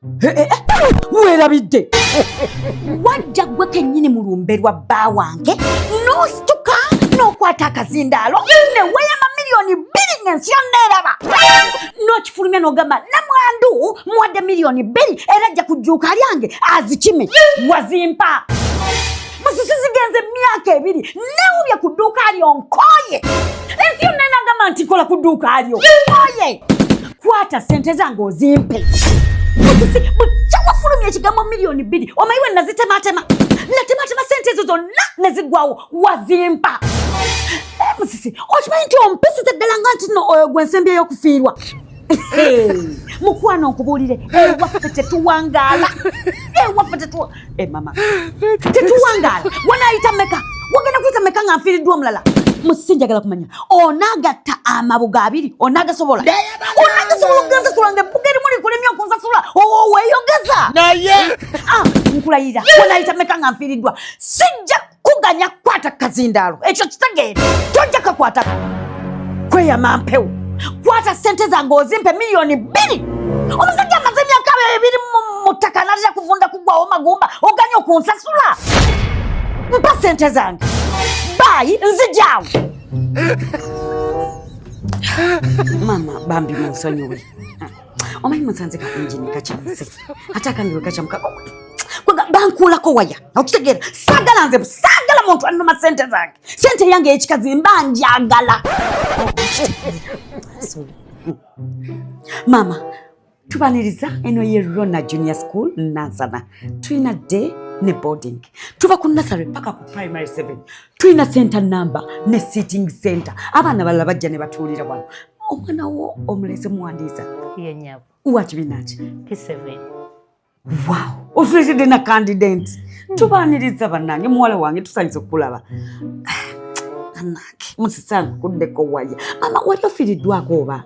Eh, eh, eh, weerabidde wajja gwe kennyini mu lumbe lwa bba wange n'osituka n'okwata akazindaalo ne weeyama 2,000,000 ng'ensi yonna eraba n'okifulumya n'ogamba namwandu muwadde 2,000,000 era ajja kujjuuka lyange azikime. Wazimpa, Musisi. Zigenze emyaka 2 newubye ku dduuka lyo. Nkooye. Ensi yonna enagamba nti kola ku dduuka lyo. Nkooye. Kwata sente zange ozimpe, Musisi. Bukya wafulumya ekigambo 2,000,000, omanyi we nazitematema, natematema sente ezo zonna ne ziggwawo. Wazimpa. Musisi, okimanyi nti ompisiza ddala nga nti no oyo gwe nsembyeyo okufiirwa? Mukwano, nkubuulire, ewaffe tetuwangaala, ewaffe tetuwa, mama, tetuwangaala. Wanaayita meka? Wagenda kuyita meka nga nfiiriddwa omulala? Musisi, njagala kumanya, onaagatta amabugo abiri, onaagasobola? Onaagasobola okugansasula nga ebbuga erimu likulemye okunsasula? Weeyogeza. Naye Ah, nkulayira, wanaayita meka nga nfiiriddwa, sijja kuganya kukwata kazindaalo. Ekyo kitegeere, tojja kakwata kweyama mpewo. Kwata sente zange ozimpe 2,000,000. Omusajja amaze emyaka 2 mu ttaka, natera kuvunda kugwawo magumba, oganya okunsasula? Mpa sente zange. Bye, nzijaawo. Mama, bambi munsonyiwe. Omanyi musanze ka engine kakyamuse, ate akange bwe kakyamuka kwega bankuulako waya. Okitegeera? Saagala, nze saagala muntu annuma sente zange. Sente yange ey'ekikazi mba njagala. Sorry. Mama, tubaniriza. Eno ye Rona Junior School Nansana. Tulina day ne boarding, tuva ku nursery paka ku primary 7. Tulina center number ne sitting center. Abaana balala bajja ne batuulira wano. Omwana wo omuleze muwandiisa? Ye nnyabo. Wa kibiina ki? P7. Wow, ofuletedde na candidate. Tubaniriza bannange. Muwala wange, tusanyusa okukulaba. Bannange, musisanga kuddeko waya. Mama, wali ofiiriddwako oba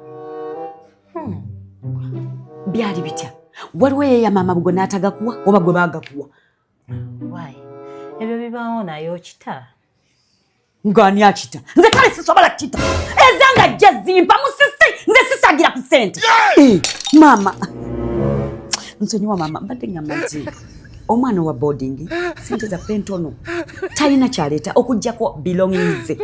byali bitya? Waliwo yeeyama amabugo n'atagakuwa oba gwe baagakuwa? Why? Ebyo bibaawo, naye okita. Ng'ani akita? Nze kale sisobola kita. Ezanga ajja zimpa, Musisi. Nze sisagira ku ssente. Eh, maama, nsonyiwa maama. Mbadde ngamba nti omwana wa boarding, sente zaffe ntono, talina kyaleeta okugjako belongings ze,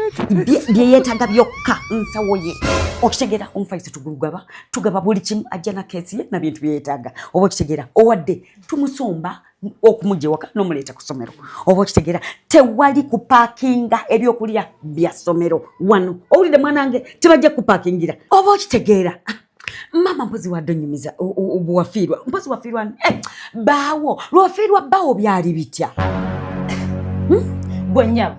bye yeetaaga byokka, nsawo ye. Okitegeera? Omufaliso tugulugaba, tugaba buli kimu. Ajja na keesi ye na bintu byeyeetaaga, oba okitegeera? Owadde tumusomba okumugya ewaka n'omuleeta ku ssomero, oba okitegeera? Tewali kupaakinga ebyokulya bya ssomero wano. Owulire mwanange, tebajja kupaakingira, oba okitegeera? Maama, mpozi wadde onyumiza bwewafiirwa. Mpozi wafiirwa baawo, lwafiirwa baawo byali bitya? Gwe nnyabo,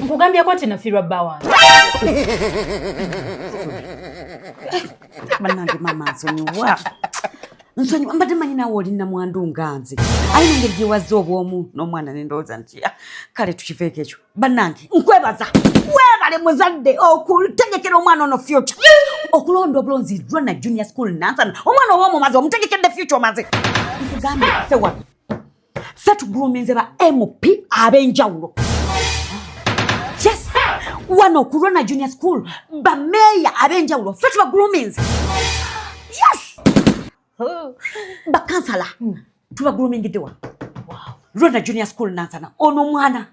nkugambyeko nti nafiirwa bba wange? Bannange, maama, nsonyiwa, nsonyiwa. Mbadde manyi naawe oli namwandu nga nze, aye nengeri gyewazze obwomu n'omwana nendowooza nti ah, kale tukiveeko ekyo. Bannange, nkwebaza, weebale muzadde okutegekera omwana ono future, okulonda obulonzi Rona Junior School Nansana. Omwana oba omumaze, omutegekedde future, omaze. Nkugambye, ffe wano ffe tuguluminze ba MP ab'enjawulo. Yes, wano ku Rona Junior School bameeya ab'enjawulo ffe tubaguluminze. Yes, bakansala tubagulumingidde wano Rona Junior School Nansana. Ono omwana,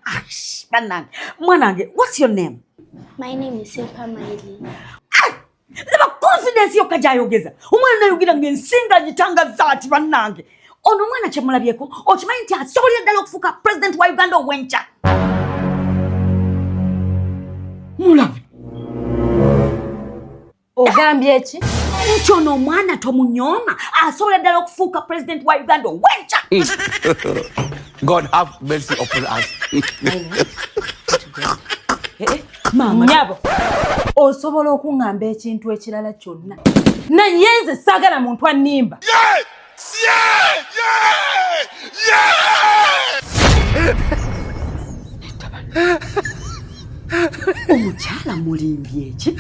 bannange, mwanange, what's your name? My name is Sempa Maili. Laba confidence yokka gyayogeza. Omwana nayogera ng'ensinga gitangaza ati. Bannange, ono omwana kyemulabyeko, okimanyi nti asobolera ddala okufuuka president wa Uganda ow'enkya? Mulabe. Ogambye ki? Nti ono omwana tomunyooma, asobola ddala okufuuka president wa Uganda ow'enkya. God have mercy upon us. Eh, eh, maama. Nnyabo, osobola okuŋŋamba ekintu ekirala kyonna, naye nze saagala muntu annimba. Yeah! Omukyala mulimbye eki?